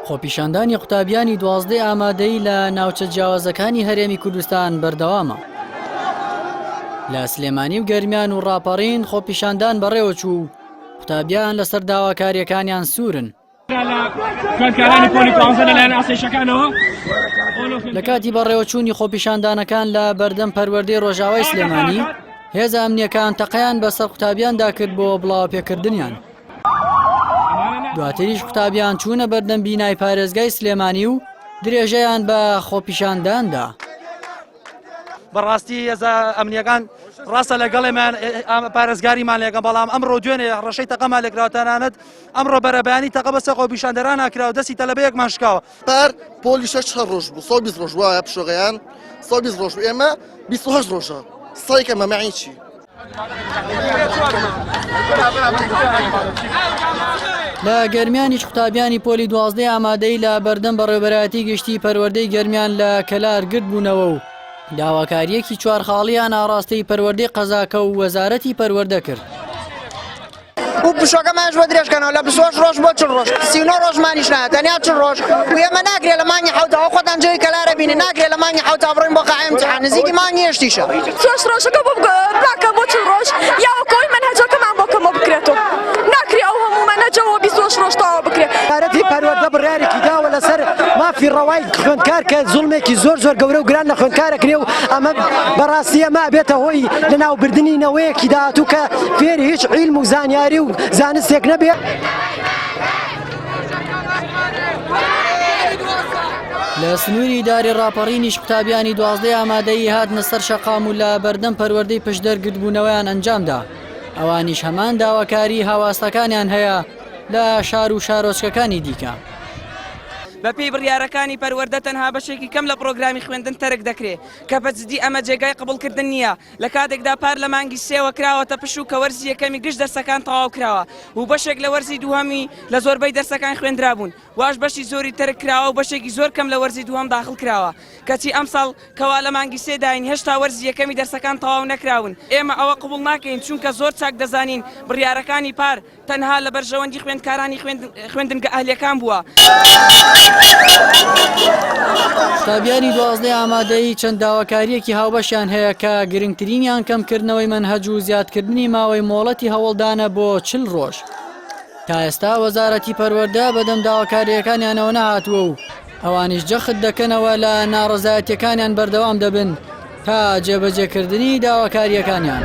خۆپیشاندانی قوتابیانی دوازدەی ئامادەیی لە ناوچە جیاوازەکانی هەرێمی کوردستان بەردەوامە. لە سلێمانی و گەرمیان و ڕاپەڕین خۆپیشاندان بەڕێوەچوو و قوتابیان لەسەر داواکارییەکانیان سوورن. لە کاتی بەڕێوەچوونی خۆپیشاندانەکان لە بەردەم پەروەردەی ڕۆژاوای سلێمانی، هێزە ئەمنییەکان تەقەیان بەسەر قوتابیاندا کرد بۆ بڵاوەپێکردنیان. دواتریش قوتابیان چوونە بەردەم بینای پارێزگای سلێمانی و درێژەیان بە خۆپیشاندان دا. بەڕاستی هێزە ئەمنیەکان ڕاستە لەگەڵێمان پارێزگاریمان لێکە بەڵام ئەمڕۆ دوێنێ ڕەشەی تەقەمان لێکراوە تەنانەت ئەمڕۆ بەرەبەیانی تەقە بەسەر خۆپیشاندەران کرا و دەستی تەلەبەیەکمان شکاوە. پار پۆلی شەش هەر ڕۆژ بوو 120 ڕۆژ وایە پشۆغیان 120 ڕۆژ بوو ئێمە 28 ڕۆژە سایکە مەمەعی چی؟ لە گەرمیانیش قوتابیانی پۆلی دوازدەی ئامادەی لە بەردەم بەڕێوەبەرایەتی گشتی پەروەردەی گەرمیان لە کەلار گردبوونەوە و داواکارییەکی چوار خاڵیان ئاڕاستەی پەروەردەی قەزاکە و وەزارەتی پەروەردە کرد. و پشوەکەمانش بۆ درێژکەنەوە لە 28 ڕۆژ بۆ 40 ڕۆژ 39 ڕۆژمانیش نایە تەنیا 40 ڕۆژ و ئێمە ناکرێ لە مانگی حەوتەوە خۆتان جێی کەلارە بینن ناکرێ لە مانگی حەوتا بڕۆین بۆ قاعەی ئیمتیحان نزیکی مانگی هەشتیشە. شەش ڕۆژەکە بۆ بکەن بۆ 40 ڕۆژ یا وەکۆی مەنهەجەکەمان بۆ کەمەوە بکرێتەوە ناکرێ ئەو هەموو مەنهەجە بۆ 28 ڕۆژ تەواو بکرێ. وەزارەتی پەروەردە بڕیارێکی داوە لەسەر مافی ڕەوای خوێندکار کە زوڵمێکی زۆر زۆر گەورە و گران لە خوێندکار ئەکرێ و ئەمە بەڕاستی ئەمە ئەبێتە هۆی لەناوبردنی نەوەیەکی داهاتوو کە فێری هیچ عیلم و زانیاری و زانستێک نەبێ. لە سنووری ئیداری ڕاپەڕینیش قوتابیانی دوازدەی ئامادەیی هاتنە سەر شەقام و لە بەردەم پەروەردەی پشدەر گردبوونەوەیان ئەنجامدا ئەوانیش هەمان داواکاری هاواستەکانیان هەیە لە شار و شارۆچکەکانی دیکە. بەپێی بڕیارەکانی پەروەردە تەنها بەشێکی کەم لە پڕۆگرامی خوێندن تەرک دەکرێ کە بە جدی ئەمە جێگای قبوڵکردن نییە لە کاتێکدا پار لە مانگی سێوە کراوەتە پشوو کە وەرزی یەکەمی گشت دەرسەکان تەواو کراوە و بەشێک لە وەرزی دووهەمی لە زۆربەی دەرسەکان خوێندرابوون واش بەشی زۆری تەرک کراوە و بەشێکی زۆر کەم لە وەرزی دووهەم داخڵ کراوە کەچی ئەمساڵ کەوا لە مانگی سێ داین هێشتا وەرزی یەکەمی دەرسەکان تەواو نەکراون ئێمە ئەوە قبوڵ ناکەین چونکە زۆر چاک دەزانین بڕیارەکانی پار تەنها لە بەرژەوەندی خوێندکارانی خوێندنگە ئەهلیەکان بووە. قوتابیانی دوازدەی ئامادەیی چەند داواکارییەکی هاوبەشیان هەیە کە گرنگترینیان کەمکردنەوەی مەنهەج و زیادکردنی ماوەی مۆڵەتی هەوڵدانە بۆ 40 ڕۆژ. تا ئێستا وەزارەتی پەروەردە بەدەم داواکارییەکانیانەوە نەهاتووە و ئەوانیش جەخت دەکەنەوە لە ناڕەزایەتیەکانیان بەردەوام دەبن تا جێبەجێکردنی داواکارییەکانیان.